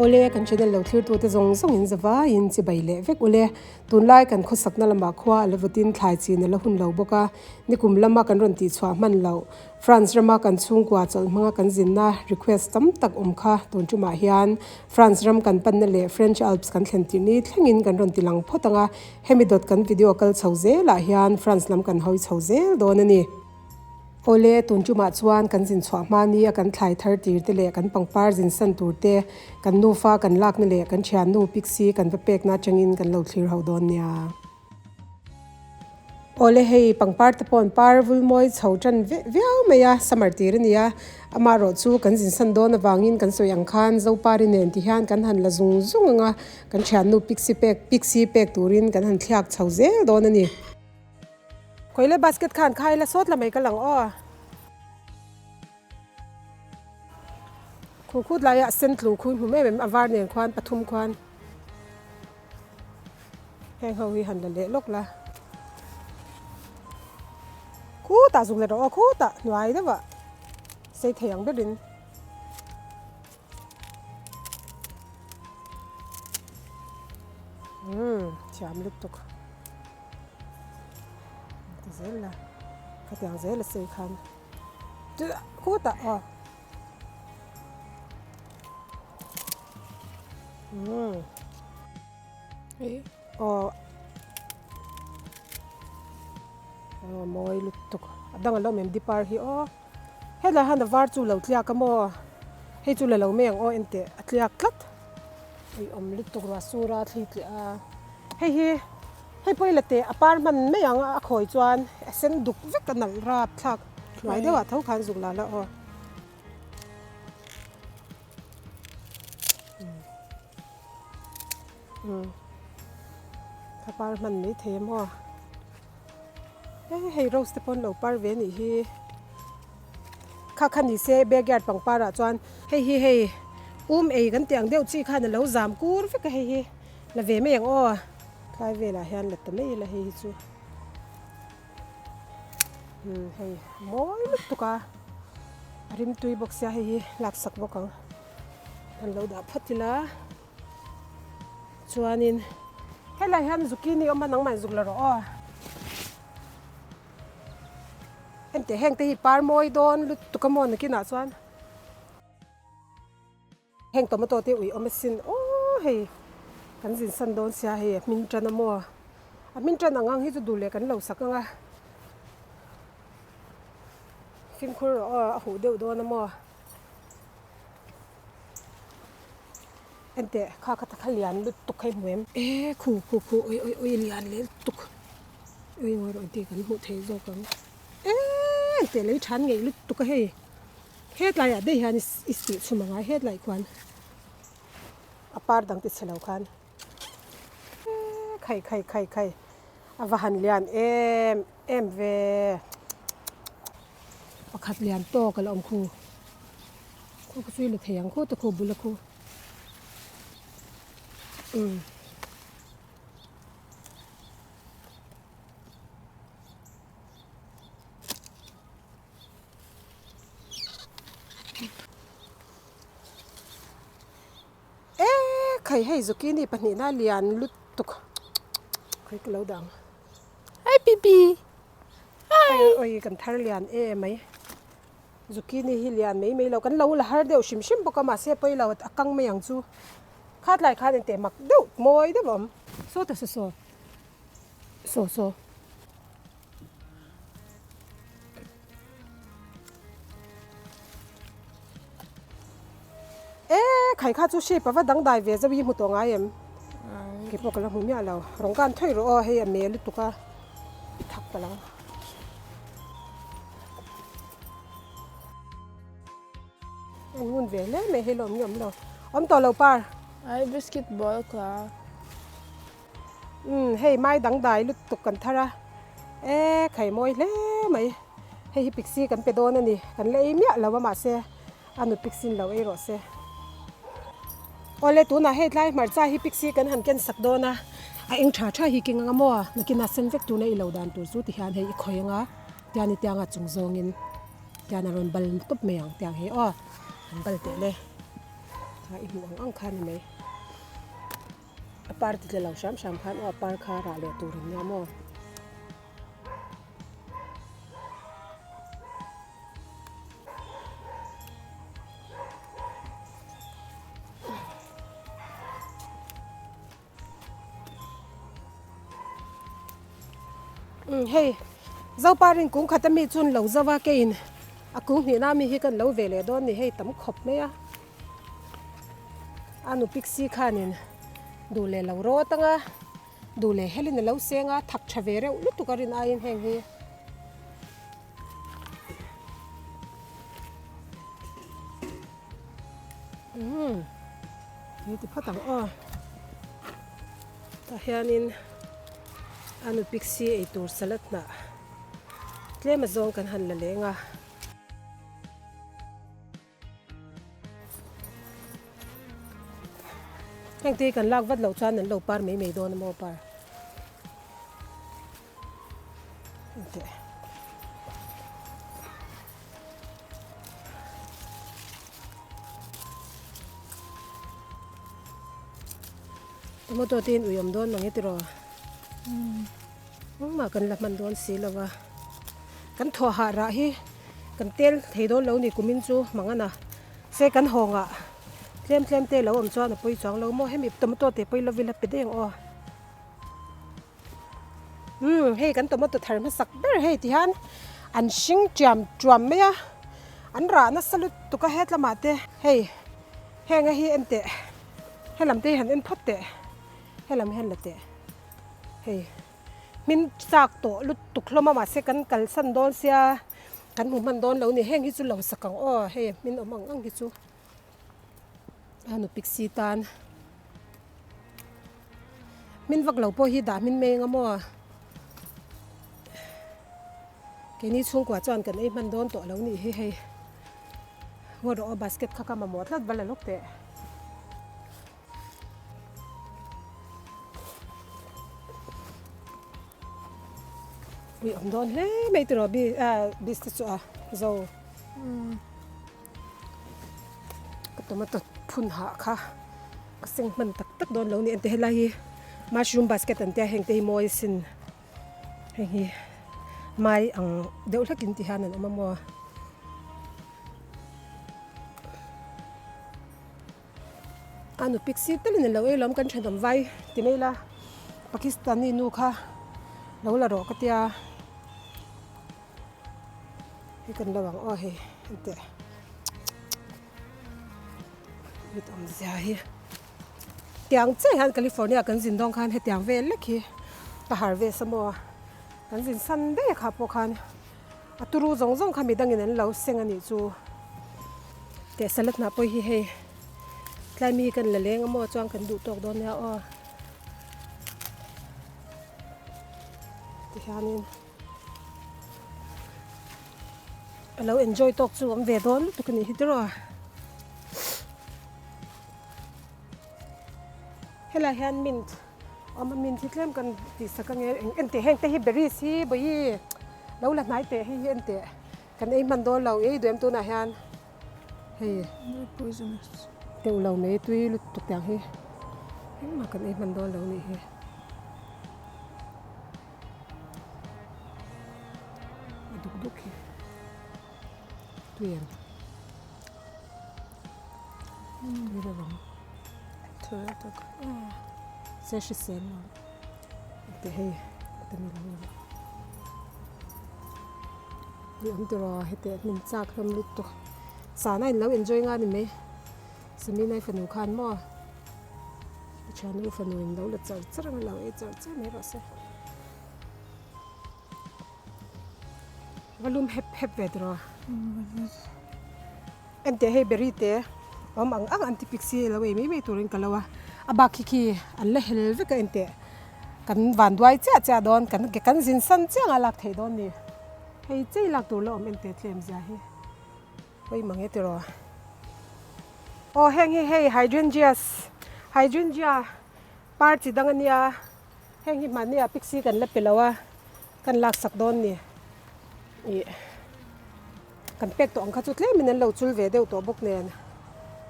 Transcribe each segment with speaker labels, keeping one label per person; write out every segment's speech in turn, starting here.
Speaker 1: Awle, kan channel lo thlirtute zawng zawngin zavaiin chibai leh vek ule. Tunlai kan khawsakna lamah khua a la vawtin thlai chin a la hun lo bawk a, nikum lama kan rawn tihchhuah hman loh. France rama kan chhungkua chawlh hmanga kan zinna request tam tak awm kha tun tumah hian France ram kan panna leh French Alps kan thlen tirh ni thlengin kan rawn ti lang phawt ang a, hemi dawt kan video kal chho zelah hian France lam kan hawi chho zel dawn a ni. Awle, tun tumah chuan kan zin chhuah hma ni a kan thlai thar tir te leh kan pangpar zin san tur te, kan nufa kan lakna leh kan thiannu Pixie kan va pekna atangin kan lo thlir ho dawn nia. Awle hei pangpar te pawh an par vul mawi chho tan viau mai a, summer tir a ni a, amaherawh chu kan zin san dawn avangin kan sawi ang khan Zopari nen ti hian kan han la zung zung ang a, kan thiannu Pixie pek Pixie pek turin kan han thliak chho zel dawn a ni. Kawile basket khan khai la sawt la mai ka lang aw. Khu khut laiah a sen tlu khu hmu em em a var nen khuan pathum khuan heng ho hi han la leh lawk la khutah zuk leh rawh aw khutah hnuai deuh ah sei thei ang berin umm thiam lutuk ti zel la khatiang zel a sei khan. Khutah aw. Umm. Aw. Aw mawi lutuk. A dang a lo mem dipar hi aw. Helai hian a var chu lo tliak a maw. Hei chu la lo mai ang aw enteh a tliak tlat. Ui awm lutuk ruah sur a thli tliah a. Hei hi hei pawh i la teh a par hman mai ang a khawi chuan a sen duk vek a nalh rap thlak hnuai deuhah tho khan zuk la la aw. Umm ka par hman mai thei a maw hei rose te pawh an lo par ve a nih hi kha kha ni se backyard pangpar ah chuan hei hi hei um ei kan tih ang deuh chi khan a lo zam kur vek a hei hi. La ve mai ang aw. Tlai velah hian la ta mai ila hei hi chu. Umm hei mawi lutuk a. A rimtui bawk sia hei hi lak sak bawk ang. An lo dah phawt ila. Chuanin helai hian zucchini awm a nangmah in zuk la rawh aw. Hengte hengte hi par mawi dawn lutuk a maw nakinah chuan. Heng tomato te ui awm asin aw hei kan zin san dawn sia hei a hmin tan a maw a hmin tan ang ang hi chu duh leh kan lo sak ang a fimkhur rawh aw a huh deuh dawn a maw enteh kha kha kha lian lutuk kha i hmu em e khu khu khu ui ui ui lian leh lutuk ui ngawi rawh tih kan hmuh theih zawk ang e enteh lei than ngeih lutuk a hei. Hetlai ah daih hian i stih chhum angai hetlai khuan a par dang ti chhe lo khan khai khai khai khai a va han lian em em ve pakhat lian tawk a la awm khu khu khu chu i la thei ang khu te khu bul a khu umm. E khai hei zucchini pahnihna lian lutuk khawi ka lo dang
Speaker 2: Hi Pipi Hi
Speaker 1: oi kan thar lian em mai zucchini hi lian mai mai lo kan lo la har deuh hrim hrim bawk a mahse pawi lo a kang mai ang chu khat lai khan engteh mak deuh mawi deuh a awm sawta saw saw saw saw. E khai kha chu shape a va dangdai ve zauh i hmu tawh ngai em kei pawh ka la hmu miah lo rawng khan thawi rawh aw hei a me lutuk a i thak ta lo en ngun ve hle mai hei la awm nge awm lo awm tawh lo par
Speaker 2: ai biscuit ball kha.
Speaker 1: Umm hei mai dangdai lutuk kan thar a e khai mawi hle mai hei hi pixie kan pe dawn a ni kan la ei miah lo a mahse a nu pixie in lo ei rawh se awle tunah hei tlai hmarcha hi pixie kan han ken sak dawn a a eng tha tha hi keng anga maw nakin a sen vek tuna i lo dan tur chu tihian hei i khawi anga tian i tianga chung zawngin tian a rawn bal tawp mai ang tiang hi aw an bal teh le. Kha i hmuh ang ang kha ni mai. A par ti tla lo hram hram khan aw a par kha rah leh tur in nia maw. Umm hei Zoparin kung khat ami chu an lo zo a keiin a kung hnihna ami hi kan lo ve leh dawn ni hei tam khawp mai a a nu pixie khanin duh leh lo rawt ang a duh leh helin a lo seng a thak tha ve reuh lutuk a rin aiin heng hi. Umm hei ti phawt ang aw tah hianin a nu pixie eitur salad hnah tlem azawng kan han la leng a. Heng te hi kan lak vat loh chuan an lo par mai mai dawn a maw par teh. Tomato te in ui awm dawn mang e tiraw? Engmah kan la hman dawn si lo a, kan thawh hah rah hi kan tel thei dawn lo ni kumin chu mang a na se kan hawngah tlem tlem te lo awm chuan a pawi chuang lo maw hemi tomato te pawi lovin a pe deng aw umm hei kan tomato thar hmasak ber hei ti hian an hring tiam tuam mai a an rah nasa lutuk a hetlamah te hei heng a hi en teh helam te hi han en phawt teh helam hian la teh. Hei hmin chak tawh lutuk hlawm a mahse kan kalsan dawn sia kan hmu hman dawn lo ni heng hi chu lo sak ang aw hei hmin awm ang ang hi chu a nu pixie tan hmin vak lo pawh hi dah hmin mai eng a maw keini chhungkua chuan kan ei hman dawn tawh lo nih hi hei ngaw rawh aw basket kha ka mamawh tlat va la lawk teh. Ui awm dawn hle mai tiraw bi ah bis te chu a zo ka tomato phun hah kha ka seng hman tak tak dawn lo ni ente helai hi mushroom basket an tia heng te hi mawi asin heng hi mai ang deuh hlek in ti hian an awm a maw. A nu pixie telin a lo ei lawm kan thenawm vai ti mai ila Pakistani nu kha lo la rawh ka tia hei kan lo ang aw hei enteh mit awmzia hi tiang chiah hian California kan zin dawn khan hetiang vel lek hi ka harvest a maw kan zin san daih kha pawh khan. A turu zawng zawng kha midangin an lo seng a nih chu. Teh salad hnah pawh hi hei tlai mi kan la leng a maw chuan kan duh tawk dawn nia aw. Tihianin a lo enjoy tawk chu awm ve dawn lutuk a nih hi tiraw. Helai hian mint awm a mint hi tlem kan tihsak ange eng enteh heng te hi berries hi bawihi. Lo la hnai teh hei hi en teh kan ei hman dawn lo ei duh em tunah hian hei teuh lo mai tui lutuk tiang hi engmah kan ei hman dawn lo nih hi a duk duk hi tui em tui lo ang se hrisel lo. Teh hei ta ni lo emaw ni awm tiraw heti hmun chak hlawm lutuk zan a in lo enjoy nga ni mai Samina fanu khan maw a thiannu fanu in lo la char char ang a lo ei char char mai rawh se va lum hep hep ve tiraw Enteh hei berry te awm ang ang an ti pik si lo ei mai mai turin ka lo a, a bak khi khi an la hel vek a enteh kan van duai chiah chiah dawn kan ke kan zin san chiah anga lak theih dawn ni hei chei lak tur la awm enteh tlem zia hi pawi mang e tiraw aw heng hi hei hydrangeas hydrangea par chi dang ania heng hi hmanni ah pik si kan la pe lo a kan lak sak dawn ni ih. Kan pek tawh ang kha chu tlemin an lo chul ve deuh tawh bawk nen.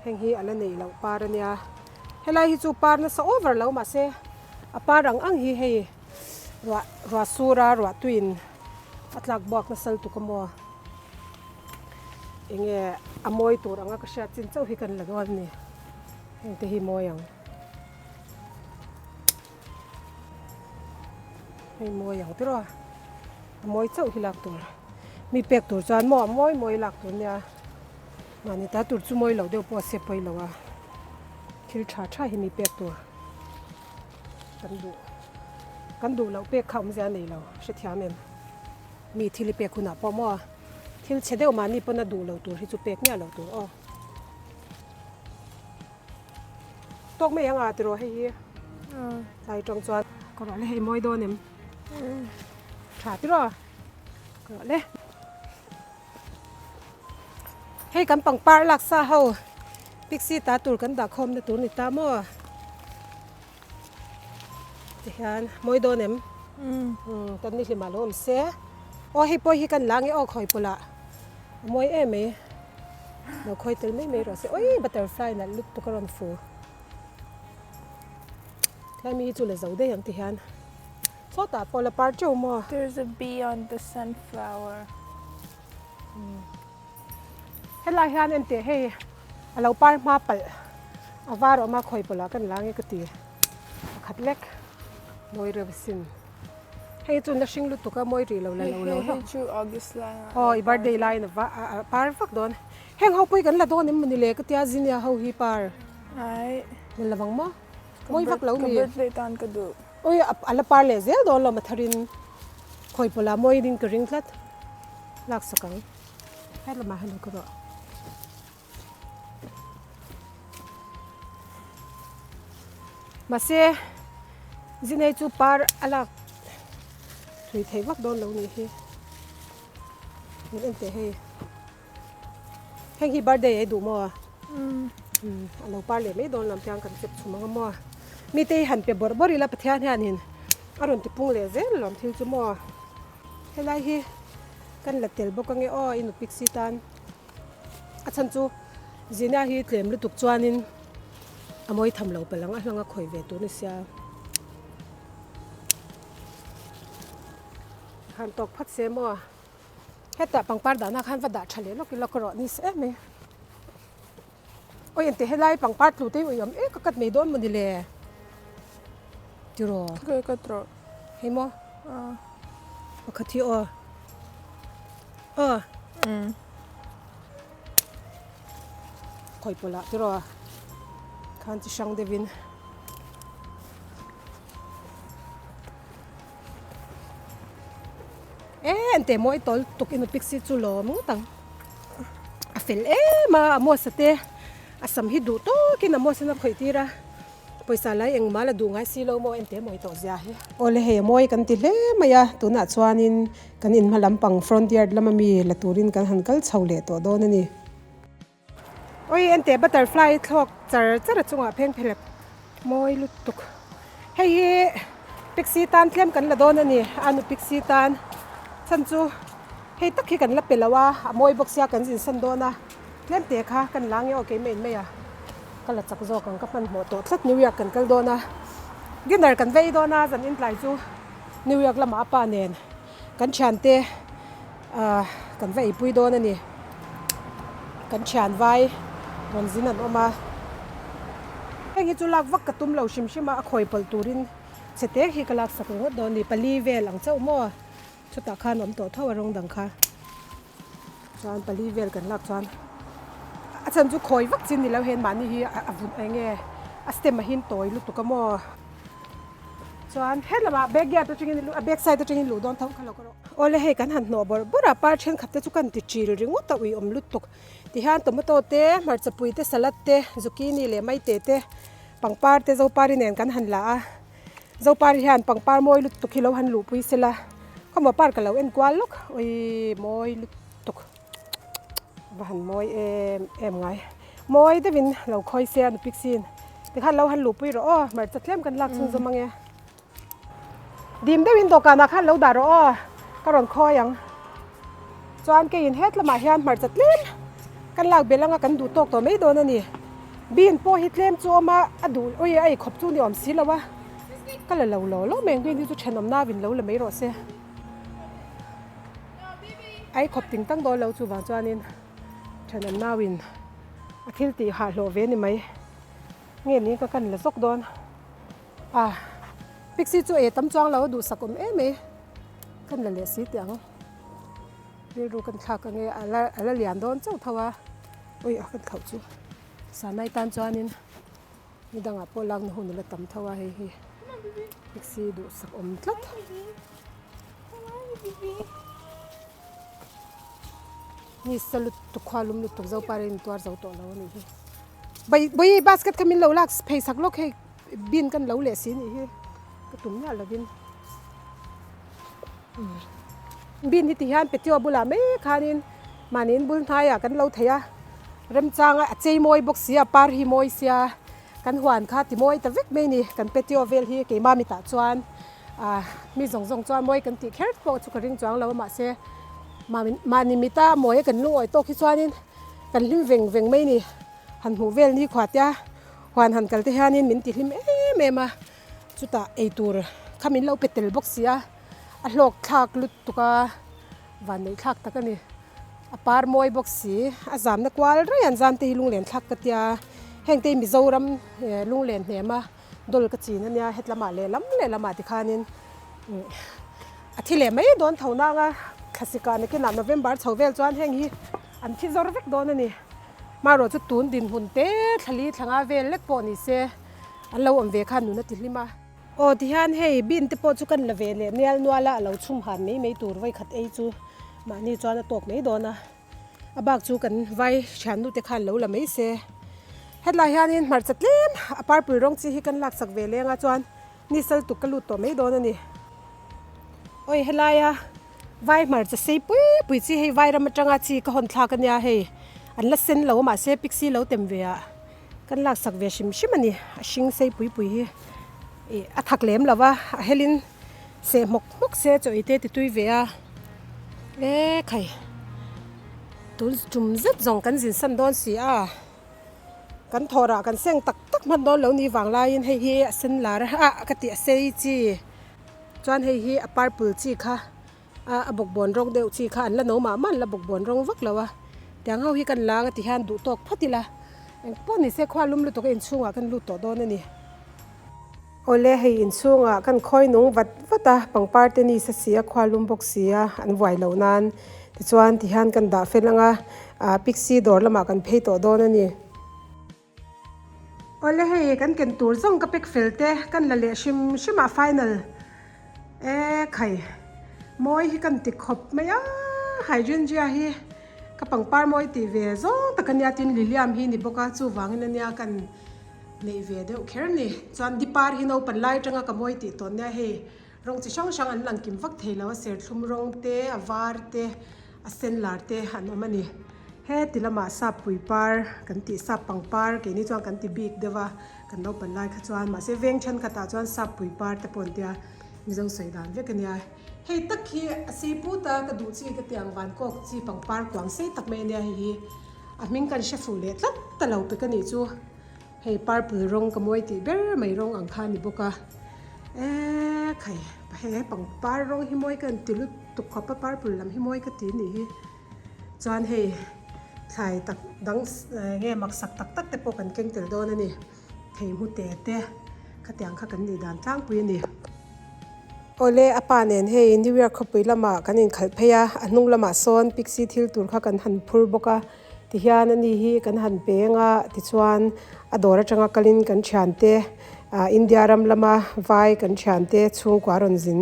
Speaker 1: Heng hi a la neih loh par a nia. Helai hi chu par nasa over lo mahse a par ang ang hi hei ruah ruah sur a ruah tuiin a tlak buak nasa lutuk a maw. Enge a mawi tur anga ka hriat chin chauh hi kan la dawn a ni. Heng te hi mawi ang. Hei mawi ang tiraw a mawi chauh hi lak tur mi pek tur chuan maw a mawi mawi lak tur nia mahni ta tur chu mawi lo deuh pawh a se pawi lo a thil tha tha hi mi pek tur kan duh kan duh loh pek kha awmzia a nei lo hrethiam em mi thil i pek hunah pawh maw thil chhe deuh mahni pawn a duh lo tur hi chu pek miah lo tur aw. Tawk mai ang a tiraw hei hi tlai tang chuan ka rawh le hei mawi dawn em tha tiraw ka rawh le hei kan pangpar laksa ho pixie ta tur kan dah khawm na tur ni ta maw tihian mawi dawn em kan ni hlimah lo awm se aw hei pawh hi kan la nge aw khawi pawlah a mawi em mai lo khawi tel mai mai rawh se awii butterfly nalh lutuk a rawn fu tlai mi hi chu la zo daih ang tihian sawtah pawh la par teuh maw.
Speaker 2: There's a bee on the sunflower.
Speaker 1: Helai hian enteh hei a lo par hma palh a var awm a khawi pawlh ah kan la nge ka ti pakhat lek mawi reuh sin hei chu na hring lutuk a mawi rih lo la lo lo hlauh
Speaker 2: Hei chu August lai ah
Speaker 1: aw i birthday laiin a va a par vak dawn heng ho pawh hi kan la dawn em mawni le ka tia zinnia ho hi par
Speaker 2: Ai
Speaker 1: la lo vang maw mawi vak lo
Speaker 2: mi ka birthday tan ka duh
Speaker 1: Ui a la par leh zel dawn lo matharin khawi pawlah mawi ding ka ring tlat lak sak ang he lamah hian lo ka rawh mahse zinei chu par a lak thui theih vak dawn lo nih hi min en teh hei. Heng hi birthday ei duh maw? Umm a lo par leh mai dawn lam te ang kan chep chhum ang a maw? Mite hi han pe bawrh bawrh ila Pathian hianin a rawn ti pung leh zel alawm thil chu maw? Helai hi kan la tel bawk ange aw i nupik si tan a chhan chu Zina hi tlem lutuk chuanin a mawi tham lo palh ang a hlang a khawi ve tur ni sia. Han tawk phawt se maw? Hetah pangpar dahna khan va dah tha leh lawk ila ka rawh ni se em mai. Awi engti helai pangpar tlu te hi ui awm ek a kat mai dawn mawni le tiraw.
Speaker 2: Ka kat rawh.
Speaker 1: Hei maw? Pakhat hi aw. Aw. Khawi pawlah tiraw khan chi hrang deuhin. Eee an teh mawi tawl tuk in a pixie chu lawm ngawt ang a fel em a a Amos-a te a sam hi duh tawkin Amos in a khawih tir a pawisa lai engmah la duh ngai si lo maw en teh mawi tawh zia hi. Awle hei a mawi kan ti hle mai a tunah chuanin kan inhma lampang front yard lama mi la turin kan han kal chho leh tawh dawn a ni. Oi enteh butterfly thlawk char char a chungah pheng phelep mawi lutuk hei hi pixie tan tlem kan la dawn a ni a nu pixie tan chhan chu hei tak hi kan la pe lo a a mawi bawk sia kan zin san dawn a tlem te kha kan la nge aw keimah in mai a ka la chak zawk ang ka hmanhmawh tawh tlat New York kan kal dawn a dinner kan vei dawn a zan intlai chu New York lamah a pa nen. Kan thiante ah kan va eipui dawn a ni. Kan thian vai rawn zin an awm a. Heng hi chu lak vak ka tum lo hrim hrim a, a khawi pawlh turin che tek hi ka lak sak ringawt dawn a ni. Pali vel ang chauh maw? Chutah khan awm tawh tho a rawng dang kha. Chuan pali vel kan lak chuan a chhan chu khawi vak chin ni lo hian mahni hi a vun eng nge a stem a hin tawi lutuk a maw chuan helamah backyard atangin a back side atangin luh dawn tho kha lo ka rawh. Awle hei kan han hnawh bawrh bawrh a par thenkhat te chu kan ti chil ringawt a ui awm lutuk tihian tomato te hmarcha pui te salad te zucchini leh maite te pangpar te zopari nen kan han la a. Zopar hian pangpar mawi lutuk hi lo han luhpui sela khawmaw park a lo en kual lawk awii mawi lutuk va han mawi em em ngai mawi deuhin lo khawi se a nupik sin tikhan lo han luhpui rawh aw hmarcha tlem kan lak chhunzawm ange dim deuhin dawhkanah khan lo dah rawh aw ka rawn khawi ang chuan keiin het lamah hian hmarcha tlem kan lak belh anga kan duh tawk tawh mai dawn a ni. Bean pawh hi tlem chu awm a, a duh ui a eikhawp chu ni awm si lo a, ka la lo lo lo mai ang bean hi chu thenawm nau in lo la mai rawh se. A eikhawp ting tang dawn lo chuvang chuanin thenawm nau in a thil tih hah hlawh ve ni mai. Nge ni ka kan la zawk dawn a, Pixie chu ei tam chuang lo a duhsak awm em mai, kan la leh si teh ang. Rilru kan thlak ange a la a la lian dawn chauh tho a ui a kan thlauh chu sanai tan chuanin ni dangah pawh lakna hun a la tam tho a hei hi taxi duhsak awm tlat. Ni sa lutuk khua lum lutuk zo par in tuar zo tawh lo a nih hi bai bawi basket kha min lo lak phei sak lawk hei bin kan lo leh si nih hi ka tum miah lovin. Bin hi ti hian patio bulah mai khanin mahni in bul hnaiah kan lo thei a, remchanga a chei mawi bawk sia par hi mawi sia kan huan kha ti mawi ta vek mai a ni kan patio vel hi keimah mitah chuan ah mi zawng zawng chuan mawi kan tih kher pawh chu ka ring chuang lo a mahse mahni mita mawi a kan lungawi tawk hi chuanin kan hlim veng veng mai a ni han hmuh vel ni khuah te a huan han kal te hianin min ti hlim em em a. Chutah eitur kha min lo pe tel bawk si a, a hlawk thlak lutuk a, vanneih thlak tak a ni. A par mawi bawk si, a zamna kual rei an zam te hi lunglen thlak ka tia, heng te hi Mizoram lunglen hnem a dawl ka chin a nia, hetlamah lehlam lehlamah tikhanin a thi leh mai dawn tho nang a, thlasik ah nakinah November chho vel chuan heng hi an thi zawr vek dawn a ni. Hmarawh chu tun dinhmun te thlali thlanga vel lek pawh ni se. An lo awm ve khan nun a ti hlim a. Aw tihian hei bin te pawh chu kan la ve leh mial nual a, a lo chhum han mai mai tur vawi khat ei chu mahni chuan a tawk mai dawn a, a bak chu kan vai thiannu te khan lo la mai se. Hetlai hianin hmarcha tlem a purple rawng chi hi kan laksak ve leng a chuan ni sal tuk ka lut tawh mai dawn a ni. Awi helaia vai hmarcha sei pui pui chi hei vai ram atanga chi ka hawn thlak a nia hei an la sen lo a mahse pixie lo tem ve ah. Kan laksak ve hrim hrim a ni, a hring sei pui pui hi ih a thak lem lo va, a helin seh hmawk hmawk se chaw ei te ti tui ve a, e khai tun tum zet zawng kan zin san dawn si a, kan thawhrah kan seng tak tak hman dawn lo ni vang laiin hei hi a sen lar a ka tih a sei chi chuan hei hi a purple chi kha. A bawkbawn rawng deuh chi kha an la no mah mah an la bawkbawn rawng vak lo a, tiang ho hi kan lang a ti hian duh tawk phawt ila, eng pawh ni se khua lum lutuk a inchhungah kan lut tawh dawn a ni. Awle hei inchhungah kan khawi nung vat vat a, pangpar te ni sa si a khua lum bawk si a an vuai loh nan tichuan ti hian kan dah fel ang a, pixie dawr lamah kan phei tawh dawn a ni. Awle hei kan ken tur zawng ka pack fel te kan la leh hrim hrim ah final e khai mawi hi kan ti khawp mai a hydrangea hi ka pangpar mawi tih ve zawng tak ania tin lilium hi ni bawk a chuvangin ania kan neih ve deuh kher ni chuan dipar hi naupang lai atanga ka mawi tih tawn nia hei rawng chi hrang hrang an lang kim vak thei lo a serthlum rawng te a var te a sen lar te an awm a ni. Heti lamah sap pui par kan tih sap pangpar keini chuan kan ti bik deuh a, kan naupan lai kha chuan mahse veng thenkhatah chuan sap pui par te pawh an tia Mizo sawi dan vek a nia. Hei tak hi a sei put a, ka duh chi ka ti ang van kawk chi pangpar kuang sei tak mai a nia hei hi a hming kan hre fuh leh tlat ta lo pek a nih chu. Hei purple rawng ka mawi tih ber mai rawng ang kha a ni bawk a, eee khai he pangpar rawng hi mawi ka ti lutuk khawp a purple lam hi mawi ka ti a nih hi. Chuan hei thlai tak dang nge maksak tak tak te pawh kan keng tel dawn a ni. Thei hmu te te khatiang kha kan nih dan tlangpui a ni. Awle a pa nen hei New York khawpui lamah kan inkhalh phei a, a hnung lamah sawn Pixie thil tur kha kan han phur bawk a, tihian ani hi kan han peng a, tichuan a dawr atanga kalin kan thiante India ram lama vai kan thiante chhungkua rawn zin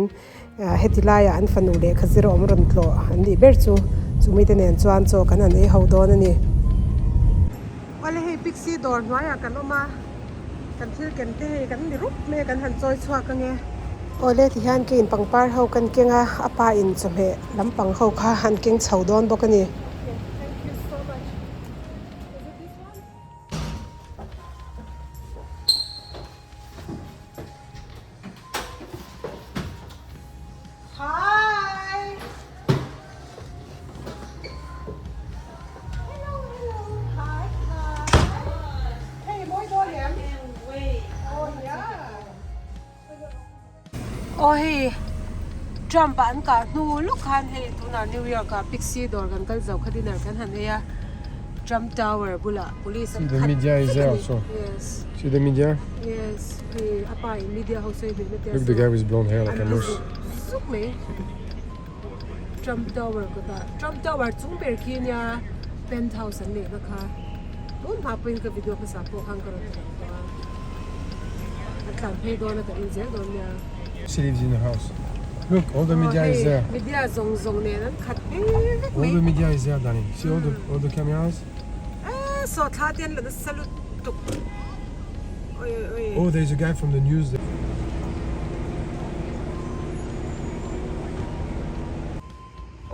Speaker 1: Heti laiah an fanu lehkha zir awm rawn tlawh an nih ber chu chumite nen chuan chaw kan han ei ho dawn a ni. Awle hei Pixie dawr hnuaiah kan awm a, kan thil ken te hei kan ni rup mai a kan han chawi chhuak ange. Awle tihian keiin pangpar ho kan keng a, a pa in chawhmeh lampang ho kha an keng chho dawn bawk a ni. Hi! Hello, hello. Hi, hi. Hey, Aw hei Trump a an kah hnu lawk khan hei tunah New York ah Pixie dawr kan kal zo kha dinner kan han ei a Trump Tower bulah police an
Speaker 3: The
Speaker 1: khat
Speaker 3: media is
Speaker 1: vek
Speaker 3: there
Speaker 1: a ni
Speaker 3: also.
Speaker 1: yes
Speaker 3: See the media?
Speaker 1: yes hei a pa in media ho sawi hmeh na te a
Speaker 3: Look the
Speaker 1: saw
Speaker 3: guy with blonde hair like
Speaker 1: an
Speaker 3: a
Speaker 1: ti
Speaker 3: moose.
Speaker 1: zuk zuk mai. Trump Tower kawtah Trump Tower chung ber khi nia penthouse an neihna kha tun hma pawhin ka video hmasa pawh khan ka rawn ti lang tawh a an tlan phei dawn a kan en zel dawn nia.
Speaker 3: She lives in a house. Look, all the
Speaker 1: Aw
Speaker 3: media is
Speaker 1: hei
Speaker 3: there.
Speaker 1: media zawng zawng nen an khat phei vek
Speaker 3: All
Speaker 1: mai.
Speaker 3: the media is there, darling. See all the all the cameras?
Speaker 1: Eee saw thla te an la nasa lutuk. Oi oi oi.
Speaker 3: Oh, there is a guy from the news there.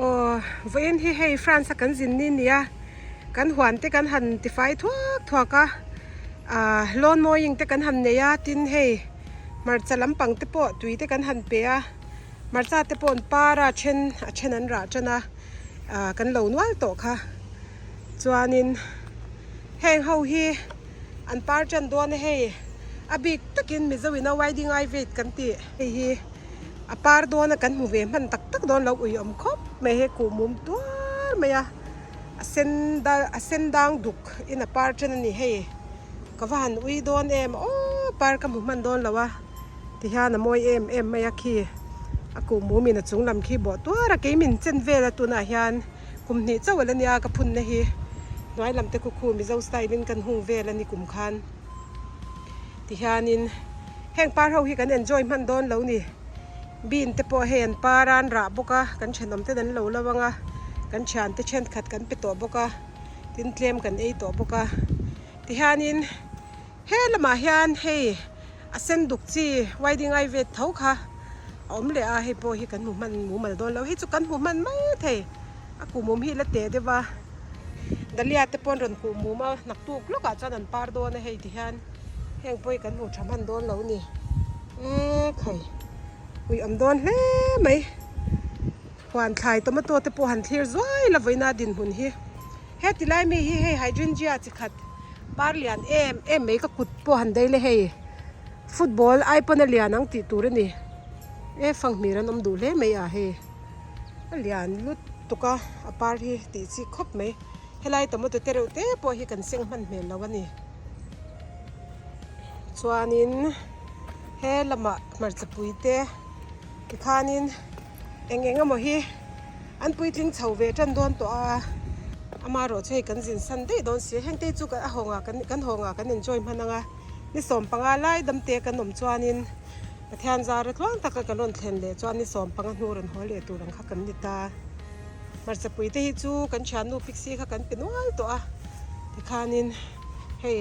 Speaker 1: Aw, vawiin hi hei France a kan zin ni nia, kan huan te kan han tifai thuak thuak a, ah lawn mawing te kan han nei a, tin hei hmarcha lampang te pawh tui te kan han pe a, hmarcha te pawh an par a, then a then an rah tan a, ah kan lo nual tawh kha, chuanin heng ho hi. An par tan dawn a hei, a bik takin Mizo in a wedding ai veit kan tih hei hi a par dawn a kan hmu ve hman tak tak dawn lo ui awm khawp mai hei kuh mum tuar mai a, a sen dal a sen dang duk in a par tan a ni hei ka va han ui dawn em aw par ka hmu hman dawn lo a tihian a mawi em em mai a khi a kuh mum in a chung lam khi bawh tuar a kei min chen vel a tunah hian. Kum hnih chauh ala nia ka phunna hi hnuai lam te khukhu Mizo style in kan hung vel a ni kum khan tihianin heng par ho hi kan enjoy hman dawn lo ni bean te pawh hei an par a an rah bawk a kan thenawm ten an lo lo ang a kan thian te thenkhat kan pe tawh bawk a tin tlem kan ei tawh bawk a tihianin He lamah hian hei a sen duk chi wedding ai vet tho kha a awm leh a, hei pawh hi kan hmu hman mumal dawn lo, hei chu kan hmu hman mai thei a kuh mum hi la teh deuh a, Dahlia te pawh an rawn kuh mum a, naktuk lawkah chuan an par dawn a hei ti hian heng pawh hi kan hmu tha hman dawn lo ni e khai ui awm dawn hle mai. Huan thlai tomato te pawh han thlir zuai la vawiina dinhmun hi. Heti lai mi hi hei hydrangea chi khat par lian em em mai ka kut pawh han daih le hei football ai pawn a lian ang tih tur a ni. E fanghmir an awm duh hle mai a hei a lian lutuk a a par hi tih chi khawp mai. Helai tomato te reuh te pawh hi kan seng hman hmel lo a ni. Chuanin he lamah hmarcha pui te tikhanin. Eng eng emaw hi an puitling chho ve tan dawn tawh a, amaherawh chu hei kan zin san daih dawn si a, heng te chu a hawngah kan kan hawngah kan enjoy hman ang a, ni 15 lai dam te kan awm chuanin Pathian zara tluang taka kan rawn thlen leh chuan ni 15 hnu rawn haw leh tur ang kha kan ni ta. Hmarcha pui te hi chu kan thiannu Pixie kha kan pe nual tawh a, tikhanin hei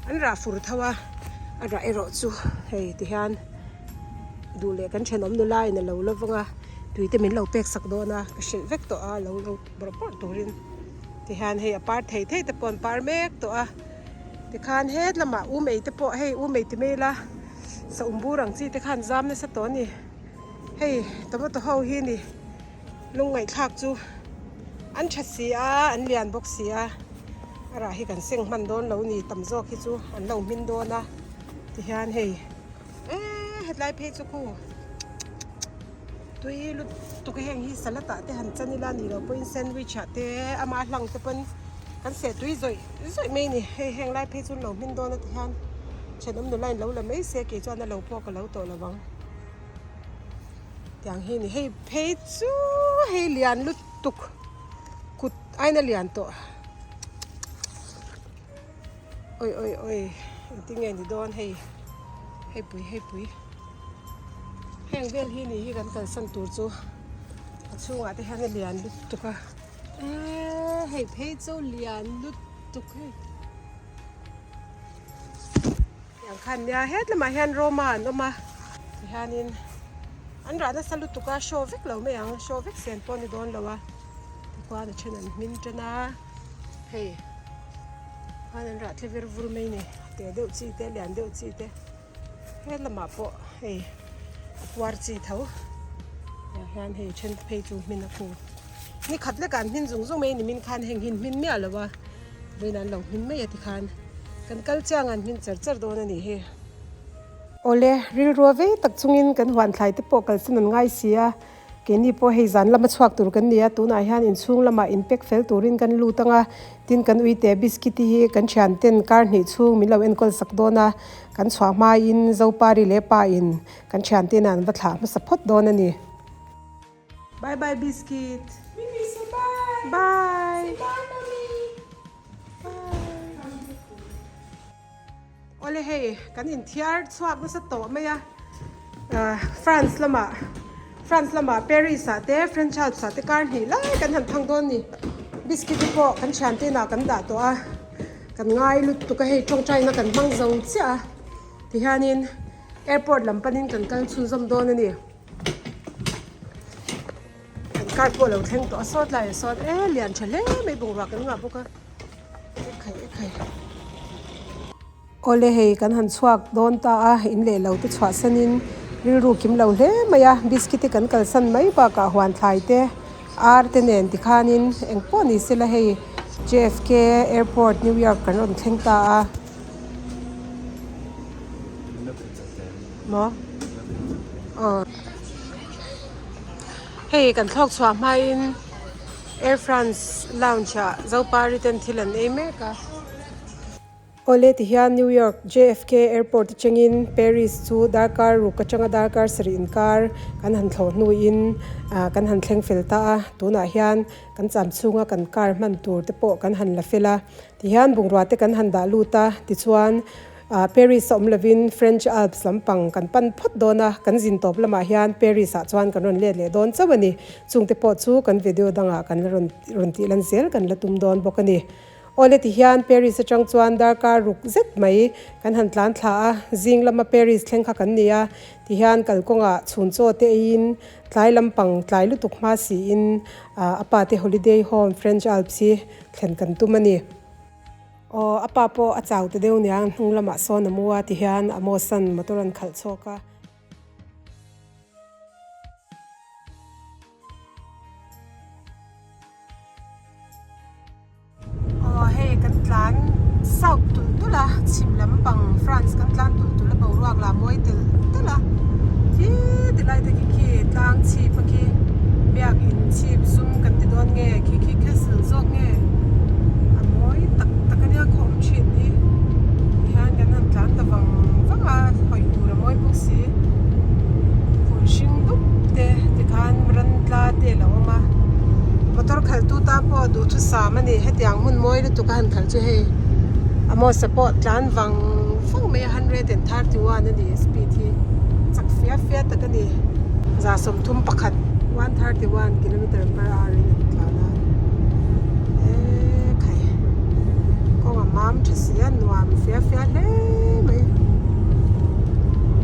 Speaker 1: an rah fur tho a, a rah erawh chu hei tihian. Duh leh kan thenawm nula in a lo lo vang a, tui te min lo pek sak dawn a, ka hrilh vek tawh a, lo lo bawrh bawrh turin tihian hei a par thei thei te pawh an par mek tawh a, tikhan het lamah u mei te pawh hei u mei ti mai ila saum bur ang chi te khan zam nasa tawh a ni, hei tomato ho hi ni lungngaihthlak chu an tha si a, an lian bawk si a, a rah hi kan seng hman dawn lo ni tam zawk hi chu an lo hmin dawn a tihian hei. Eee hetlai phei chu khu tui lutuk a heng hi salad ah te han chan ila ni lo pawhin sandwich ah te ama hlang te pawn kan seh tui zawih zawih mai a ni hei heng lai phei chu an lo hmin dawn a ti hian thenawm nula in lo la mai se kei chuan a lo pawh ka lo tawh lo ang tiang hi a ni hei phei chu hei lian lutuk kut aina lian tawh. Oi oi oi engtin nge ni dawn hei hei pui hei pui heng vel hi ni hi kan kalsan tur chu a chhungah te hian a lian lutuk a eee hei phei chu lian lutuk hei tiang khan nia het lamah hian Roma an awm a tihianin an rah nasa lutuk a show vek lo mai ang show vek sen pawh a ni dawn lo a tikhuan a then an hmin tan a. Hei khan an rah tle ver vur mai ni te deuh chi te lian deuh chi te he lamah pawh hei a puar chi tho ah hian hei then phei chu hmin a khu ni khat lek ah an hmin zung zung mai a ni min khan heng hi an hmin miah lo a vawiin an lo hmin mai a tikhan kan kal chiang a an hmin char char dawn a nih hi. Awle, rilrua vei tak chungin kan huan thlai te pawh kalsan an ngai si a, keini pawh hei zan lama chhuak tur kan ni a, tunah hian inchhung lamah inpek fel turin kan lut ang a, tin kan uite biscuit hi kan thian ten kar hnih chhung min lo enkawl sak dawn a, kan chhuah hmain Zopari leh pa in kan thian ten an va thlah hmasa phawt dawn a ni. Bye bye biscuit.
Speaker 2: Mimi say bye.
Speaker 1: Bye.
Speaker 2: Say bye mommy.
Speaker 1: Bye. Awle hei kan inthiar chhuak nasa tawh mai a France lamah France lamah Paris ah te French Alps ah te kar hnih lai kan han thang dawn ni biscuit te pawh kan thian te inah kan dah tawh a kan ngai lutuk a hei tawngtaina kan hmang zo chiah a tihianin airport lam panin kan kal chhunzawm dawn a ni. Kan car pawh a lo thleng tawh a sawt lai ah sawn e lian tha hle mai bungrua kan ngah bawk a ekhai ekhai awle hei kan han chhuak dawn ta a in leh lo te chhuah san in rilru kim lo hle mai a biscuit te kan kalsan mai bakah huan thlai te ar te nen tikhan in engpawh ni sela hei J_F_K airport New York kan rawn thleng ta a maw aw hei kan thlawk chhuah hmain Air France lounge ah Zopari ten thil an ei mek a. Awle ti hian New York JFK airport atangin Paris chu darkar ruk atanga darkar sarih inkar kan han thlawh hnuin ah kan han thleng fel ta a tunah hian kan cham chhunga kan car hman tur te pawh kan han la fel a tihian bungrua te kan han dah lut a tichuan Ah Paris a awm lovin French Alps lampang kan pan phawt dawn a, kan zin tawp lamah hian Paris ah chuan kan rawn let leh dawn chauh a ni. Chungte pawh chu kan video dangah kan la rawn rawn tih lan zel kan la tum dawn bawk a ni. Awle ti hian Paris atang chuan darkar ruk zet mai kan han tlan thla a, zing lama Paris thleng kha kan ni a, ti hian kalkawngah chhun chaw te eiin tlai lampang tlai lutuk hma siin ah a pa te holiday home French Alps hi thlen kan tum a ni. Aw, a pa pawh a chau ta deuh nia, hnung lamah sawn a mu a ti hian Amos-a'n motor an khalh chhuak a. Aw, hei kan tlan south tulh tulh a, chhim lampang France kan tlan tulh tulh a, boruak lah mawi telh telh a, khi ti lai te khi khi tlang chhip a khi biakin chhip zum kan ti dawn nge khi khi castle zawk nge a mawi tak tak ania khawm thin hi tihian kan han tlan ta vang vang a hawi tur a mawi bawk si phul hring dup te tikhan ran tla te a lo awm a motor khalh tu tan pawh duhthusam a ni hetiang hmun mawi lutuk a han khalh chu hei Amos-a pawh tlan vang vang mai a 131 a ni speed hi chak fia fia tak a ni 31 131 kilometer per hour in an tlan a eee khai kawng a mam tha si a nuam fia fia hle mai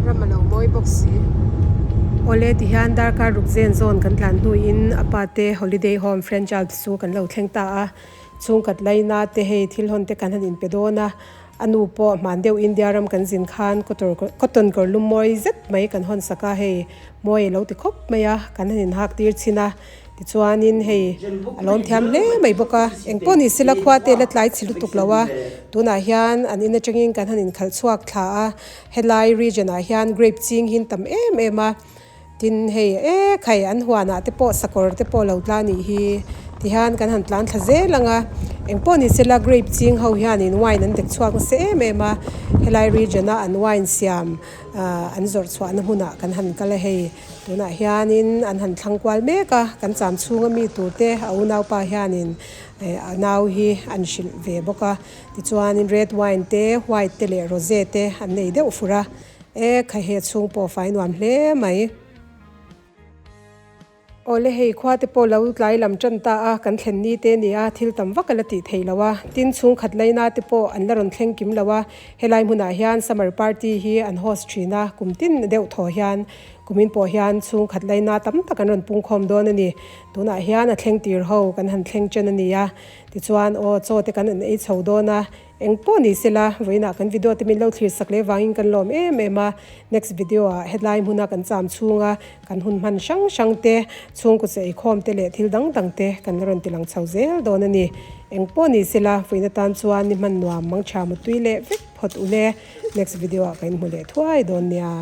Speaker 1: ram a lo mawi bawk si. Awle ti hian darkar ruk zen zawn kan tlan hnuin a pa te holiday home French Alps chu kan lo thleng ta a chhungkhat laina te hei thil hawn te kan han inpe dawn a. A nu pawh hman deuh India ram kan zin khan cotton kawr lum mawi zet mai kan hawn sak a, hei mawi a lo ti khawp mai a, kan han inhak tir chhin a, tichuanin hei a lawm thiam hle mai bawk a, engpawh ni sela khua te la tlai chhi lutuk lo a, tunah hian an in atangin kan han inkhalh chhuak thla a, helai region ah hian grape ching hi an tam em em a. Tin, hei e khai an huanah te pawh sakawr te pawh lo tla nih hi tihian kan han tlan thla zel ang a, engpawh ni sela grape ching ho hianin wine an dek chhuak nasa em em a, helai region a an wine siam ah an zawrh chhuahna hmunah kan han kal a hei tunah hianin an han thlang kual mek a, kan cham chhunga mi tur te a unaupa hianin eh a nau hi an hrilh ve bawk a, tichuanin red wine te white te leh rose te an nei deuh fur a. E kha he chhung pawh fai nuam hle mai. Awle hei khua te pawh lo tlai lam tan ta a, kan thlen ni te ni a, thil tam vak a la tih theih lo a, tin chhung khat laina te pawh an la rawn thleng kim lo a, helai hmunah hian summer party hi an host thin a, kum tin deuh thaw hian kumin pawh hian chhung khat laina tam tak an rawn pungkhawm dawn a ni. Tunah hian a thleng tir ho kan han thleng chen a ni a, tichuan aw chaw te kan an ei chho dawn a, Eng pawh ni sela, vawiinah kan video te min lo thlir sak leh vangin kan lawm em em a, next video ah hetlai hmuna kan cham chhunga kan hun hman hrang hrang te, chhungkaw che eikhawm te leh thil dang dang te kan la rawn ti lang chho zel dawn a ni. Eng pawh ni sela, vawiin atan chuan ni hman nuam mangtha mutui leh vek phawt. phawt ule. Next video ah ka inhmu leh thuai dawn nia.